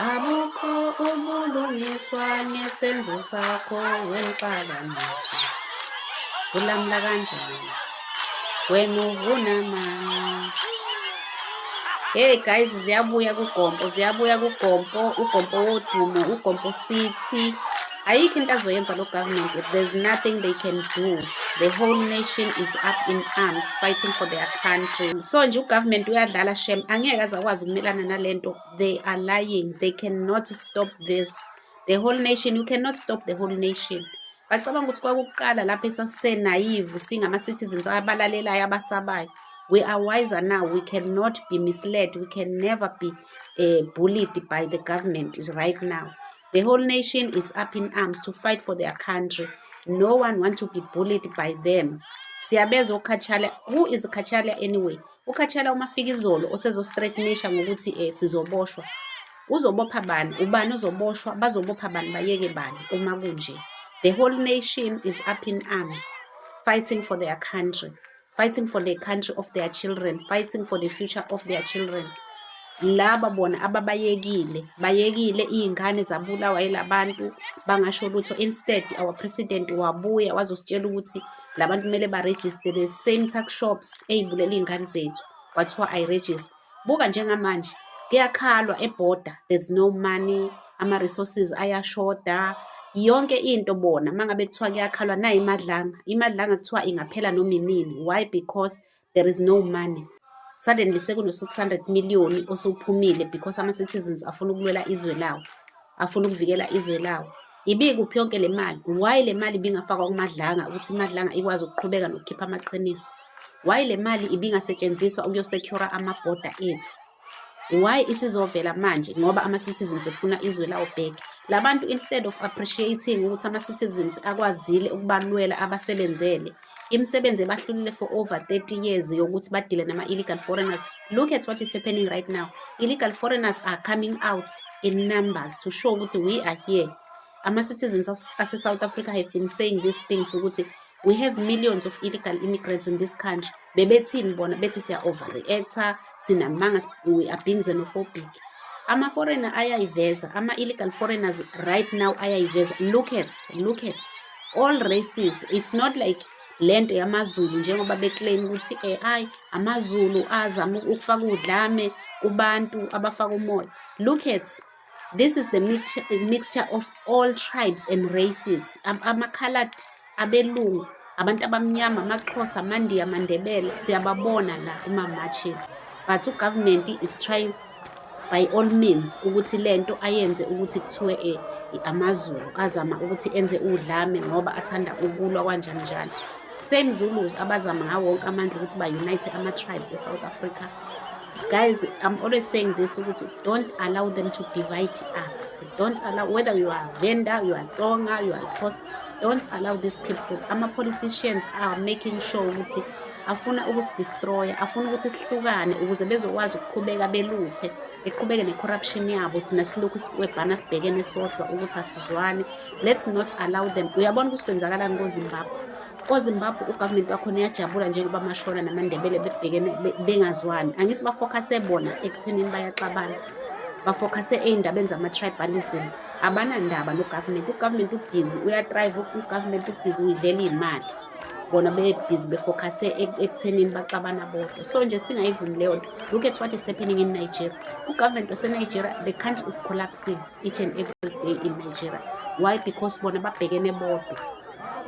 Abukho ubulungiswa ngesenzo sakho wemxabanisi. Ulamla kanjani? Wena uvuna amanga. Hey guys, ziyabuya kuGompo, ziyabuya kuGompo, uGompo wodumo, uGompo City. Ayikho into azoyenza lo government. There's nothing they can do. The whole nation is up in arms fighting for their country. So nje ugovernment uyadlala shem, angeke aze akwazi ukumelana nalento. They are lying. They cannot stop this. The whole nation, you cannot stop the whole nation. Bacabanga ukuthi kwakuqala lapho esase-naive singama-citizens abalalelayo, abasabayo. We are wiser now. We cannot be misled. We can never be bullied by the government right now. The whole nation is up in arms to fight for their country. No one wants to be bullied by them. Siyabezwa uKhatshala. Who is Khatshala anyway? UKhatshala umafika izolo osezo-threatenisha ngokuthi sizoboshwa. Uzobopha bani? Ubani ozoboshwa? Bazobopha bani, bayeke bani uma kunje? The whole nation is up in arms fighting for their country, fighting for the country of their children, fighting for the future of their children. Laba bona ababayekile, bayekile iy'ngane zabulawa yilabantu bangasho lutho. Instead, our president wabuya wazositshela ukuthi labantu kumele ba-register, the same tuck shops ey'bulele iy'ngane zethu, kwathiwa ayi-register. Buka njengamanje kuyakhalwa ebhoda, there's no money, ama-resources ayashoda, yonke into. Bona uma ngabe kuthiwa kuyakhalwa, nayi iMadlanga, iMadlanga kuthiwa ingaphela noma inini. Why? Because there is no money. Suddenly sekuno-600 million osuphumile because ama-citizens afuna ukulwela izwe lawo, afuna ukuvikela izwe lawo. Ibikuphi yonke le mali? Why le mali ibingafakwa kuMadlanga ukuthi iMadlanga ikwazi ukuqhubeka nokukhipha amaqiniso? Why le mali ibingasetshenziswa ukuyo-secure amabhoda ethu? Why isizovela manje? Ngoba ama-citizens efuna izwe lawo back. Labantu, instead of appreciating ukuthi ama-citizens akwazile ukubalwela, abasebenzele imisebenzi ebahlulile for over 30 years yokuthi badile nama-illegal foreigners. Look at what is happening right now. Illegal foreigners are coming out in numbers to show ukuthi we are here. Ama-citizens of ase-South Africa have been saying these things ukuthi we have millions of illegal immigrants in this country. Bebethini bona? Bethi siya overreactor, sinamanga, we are being xenophobic. Ama-foreigner ayayiveza, ama-illegal foreigners right now ayayiveza. Look at all races. It's not like lento yamaZulu njengoba beclaim ukuthi ayi, amaZulu azama ukufaka udlame kubantu abafaka umoya. Look at this, is the mixture of all tribes and races. Ama-colored, abelungu, abantu abamnyama, amaXhosa, amaNdiya, amaNdebele, siyababona la kuma-marches. But ugovernment is trying by all means ukuthi lento ayenze ukuthi kuthiwe amaZulu azama ukuthi enze udlame ngoba athanda ukulwa kanjani njalo. Same Zulus abazama ngawo wonke amandla ukuthi ba-unite ama-tribes e-South Africa. Guys, I'm always saying this ukuthi don't allow them to divide us. Don't allow, whether you are Venda, you are Tsonga, you are Xhosa, don't allow these people. Ama-politicians are making sure ukuthi afuna ukusidestroya, afuna ukuthi sihlukane ukuze bezokwazi ukuqhubeka beluthe, beqhubeke ne-corruption yabo, thina silokhu sikwebhana sibhekene sodwa ukuthi asizwani. Let's not allow them. Uyabona ukuthi kwenzakalani koZimbabwe? KoZimbabwe ugovernment wakhona uyajabula njengoba amaShona namaNdebele bebhekene bengazwani. Angithi bafocuse bona ekuthenini bayaxabana, bafocuse ey'ndabeni zama-tribalism, abanandaba no-government. U-government ubhizi uyathrive, u-government ubhizi uyidlela iy'mali, bona bebhizi befocuse ekuthenini baxabana bodwa. So nje singayivumi leyo nto. Look at what is happening in Nigeria. Ugovernment waseNigeria, the country is collapsing each and every day in Nigeria. Why? Because bona babhekene bodwa,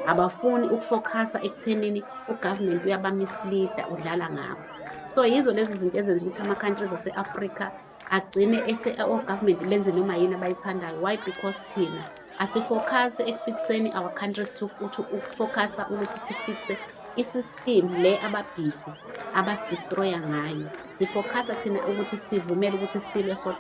abafuni ukufocusa ekuthenini ugovernment uyabamisleada, udlala ngabo. So yizo lezo zinto ezenza ukuthi ama-countries ase-Afrika agcine o-government benze noma yini abayithandayo. Why? Because thina asifocuse ekufikiseni our countries to ukufocusa ukuthi sifixe isystem le ababhizi abasidestroya ngayo. Sifocusa thina ukuthi sivumele ukuthi silwe. So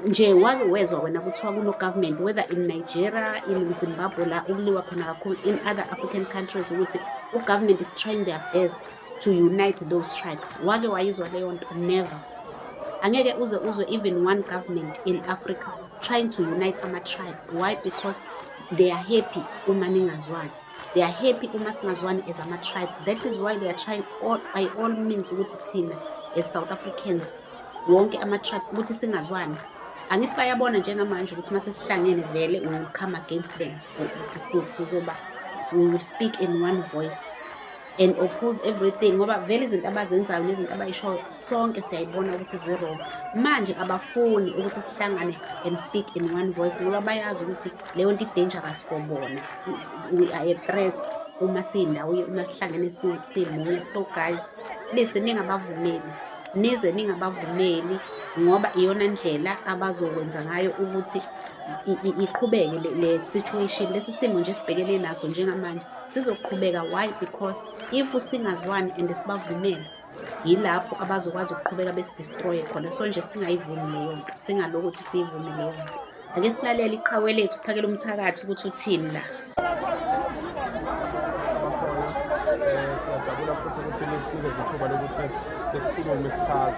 nje wake wezwa wena kuthiwa kuno-government, whether in Nigeria, in Zimbabwe la ukuliwa khona kakhulu, in other African countries, ukuthi u-government is trying their best to unite those tribes? Wake wayizwa leyo nto? Never. Angeke uze uzwe even one government in Africa trying to unite ama-tribes. Why? Because they are happy uma ningazwani. They are happy uma singazwani as ama-tribes. That is why they are trying by all means ukuthi thina as South Africans, wonke ama-tribes, ukuthi singazwani. Angithi bayabona njengamanje ukuthi uma sesihlangene vele we will come against them. Sizoba, we will speak in one voice and oppose everything, ngoba vele izinto abazenzayo nezinto abayishoyo sonke siyayibona ukuthi zi-wrong. Manje abafuni ukuthi sihlangane and speak in one voice, ngoba bayazi ukuthi leyo nto i-dangerous for bona. We are a threat uma siyindawo, uma sihlangene simunye. So guys, please ningabavumeli, nize ningabavumeli, ngoba iyona ndlela abazokwenza ngayo ukuthi iqhubeke le situation. Lesi simo nje esibhekene naso njengamanje sizoqhubeka. Why? Because if singazwani and sibavumela, yilapho abazokwazi ukuqhubeka besi-destroy khona. So nje singayivumi leyo nto, singalokuthi siyivume leyo nto. Ake silalele iqhawe lethu uphakela umthakathi ukuthi uthini la. Siyajabula futhi ukuthi nisinikeze ithuba lokuthi sikhulume, sichaze.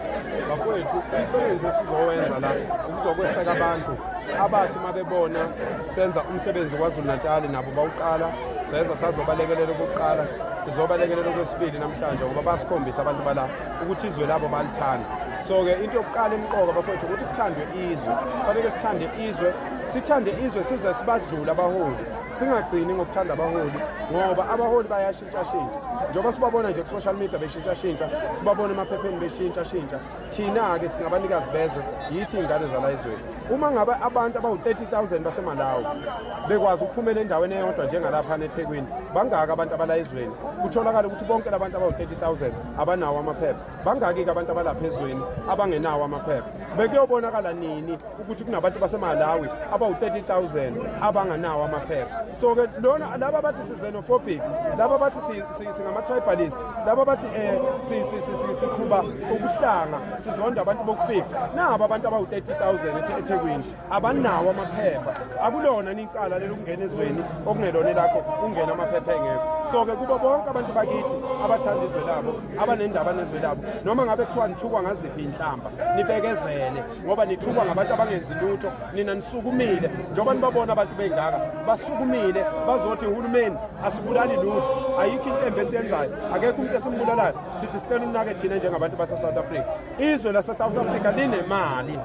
Bafowethu, umsebenzi esizowenza la ukuzokweseka abantu abathi uma bebona senza umsebenzi KwaZulu Natal nabo bawuqala, seza sazobalekelela okokuqala, sizobalekelela okwesibili namhlanje, ngoba basikhombisa abantu bala ukuthi izwe labo balithanda. So-ke into yokuqala emqoka, bafowethu, ukuthi kuthandwe izwe. Kufanele sithande izwe, sithande izwe size sibadlule abaholi. Singagcini ngokuthanda abaholi, ngoba abaholi bayashintshashintsha, njengoba sibabona nje ku-social media beshintshashintsha, sibabona emaphepheni beshintshashintsha. Thina-ke singabanikazi bezwe, yithi iy'ngane zala ezweni. Uma ngabe abantu abawu-30 000 baseMalawi bekwazi ukuphumela endaweni eyodwa njengalaphana eThekwini, bangaki abantu abala ezweni? Kutholakala ukuthi bonke labantu abawu-30 000 abanawo amaphepha. Bangaki-ke abantu abalapha ezweni abangenawo amaphepha? Bekuyobonakala nini ukuthi kunabantu baseMalawi abawu-30 000 abanganawo amaphepha? So-ke lona laba abathi si-xenophobic, laba abathi singama-tribalist, laba abathi siqhuba ukuhlanga, sizonda abantu bokufika, nabo abantu abawu-30 000 eThekwini abanawo amaphepha. Akulona nicala leli ukungena ezweni okungelona elakho, ungena amaphepha engekho. So-ke kubo bonke abantu bakithi abathanda izwe labo, abanendaba nezwe labo, noma ngabe kuthiwa nithukwa ngaziphi inhlamba, nibekezele, ngoba nithukwa ngabantu abangenzi lutho. Nina nisukumile, njengoba nibabona abantu bengaka basukumile, bazothi uhulumeni asibulali lutho, ayikho into embi esiyenzayo, akekho umuntu esimbulalayo. Sithi sicela unake thina njengabantu base-South Africa. Izwe lase-South Africa linemali.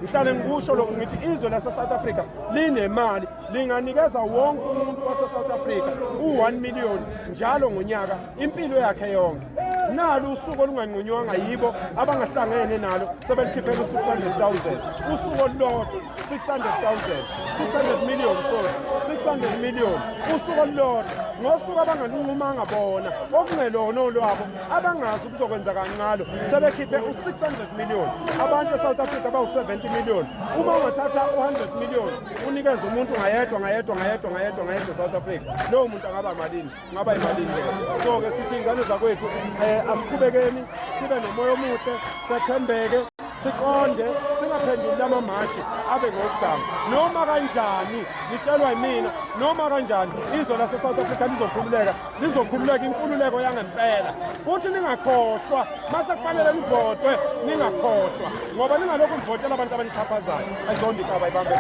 Ngihlale ngikusho lokhu, ngithi izwe lase-South Africa linemali, linganikeza wonke umuntu wase-South Africa u-1 million njalo ngonyaka impilo yakhe yonke. Nalo usuku olunganqunywanga yibo abangahlangene nalo, sebelikhiphela u-600 000, usuku olulodwa, 600 000, 600 million, sorry, 600 million, usuku olulodwa, ngosuku abangalunqumanga bona, okungelona olwabo, abangazi ukuzokwenzakani ngalo, sebekhiphe u-600 million. Abantu e-South Africa bawu-70 million. Uma ungathatha u-100 million unikeze umuntu ngayedwa, ngayedwa, ngayedwa, ngayedwa, ngayedwa e-South Africa, lowo muntu angaba malini? Kungaba yimalini leyo? So-ke sithi, iy'ngane zakwethu, asiqhubekeni sibe nomoya omuhle, sethembeke, siqonde, singaphenduli lamamashi abe ngokuganga. Noma kanjani, nitshelwa yimina, noma kanjani izwe lase-South Africa lizokhululeka, lizokhululeka inkululeko yangempela. Futhi ningakhohlwa, mase kufanele nivotwe, ningakhohlwa, ngoba ningalokhu nivotela abantu abanixhaphazayo. Ayizondi ikaba ibambe.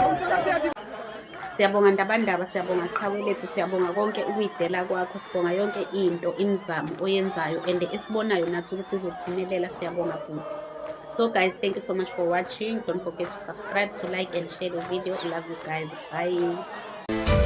Siyabonga Ndabandaba, siyabonga qhawe lethu, siyabonga konke ukuyidela kwakho, sibonga yonke into, imizamo oyenzayo and esibonayo nathi ukuthi izophumelela. Siyabonga bhuti. So guys, thank you so much for watching. Don't forget to subscribe, to like and share the video. Love you guys. Bye.